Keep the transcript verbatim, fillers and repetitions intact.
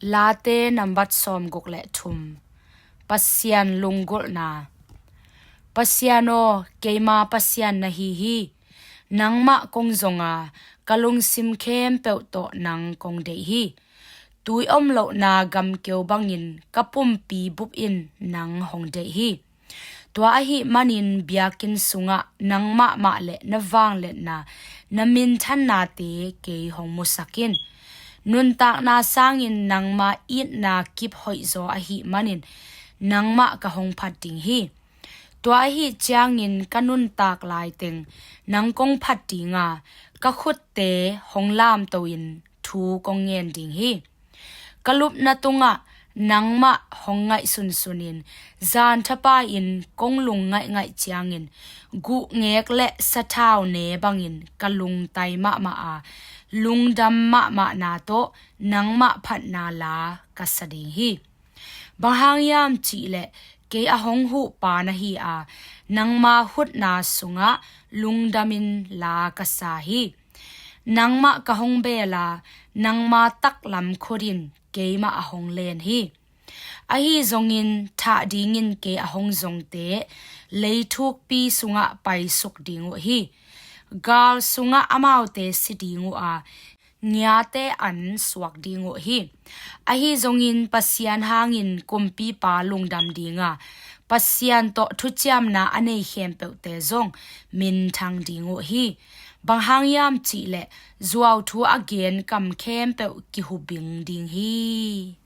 Late nambat sawmguk le thum. Pasian lunggulhna. Pasian aw, keima Pasian na hi hi. Nangmah kong zong a, ka lungsim khempeuh tawh nang kong deih hi. Tui om lohna gamkeu bangin ka pumpi bup in nang hong deih hi. Tua ahih manin biakinn sungah nangmah mah le na vangliatna, na minthannate kei hong musak in. Nuntakna sangin nangma itna kip hoihzaw ahih manin nangmah ka hong phat ding hi. Tua ahih ciangin ka nuntak laiteng nang kong phat ding a, ka khutte hong lamto in thu kong ngen ding hi. Ka lupna tungah nangmah hong ngaihsunsun in, zan thapai-in kong lung ngaihngaih ciangin, guhngek le sathau ne bangin ka lungtai mahmah a, lungdam mahmahna tawh nangmah phatna la ka sa ding hi. Bang hang hiam cihleh kei a hong huhpa na hi a, nangma hutna sungah lungdamin la ka sa hi. Nangmah ka hong beel a, nangma taklam khut in keimah a hong len hi. Ahi zongin thah dingin kei a hong zongte leithukpi sungah paisuk ding uh hi. Gal sungah amaute si ding uh a, ngiate an suak ding uh hi. Ahi zongin Pasian hangin kumpipa lungdam ding a, Pasian tawh thuciamna a nei khempeuhte zong minthang ding uh hi. Bang hang hiam cihleh zuauthu a gen kam khempeuh kihubing ding hi.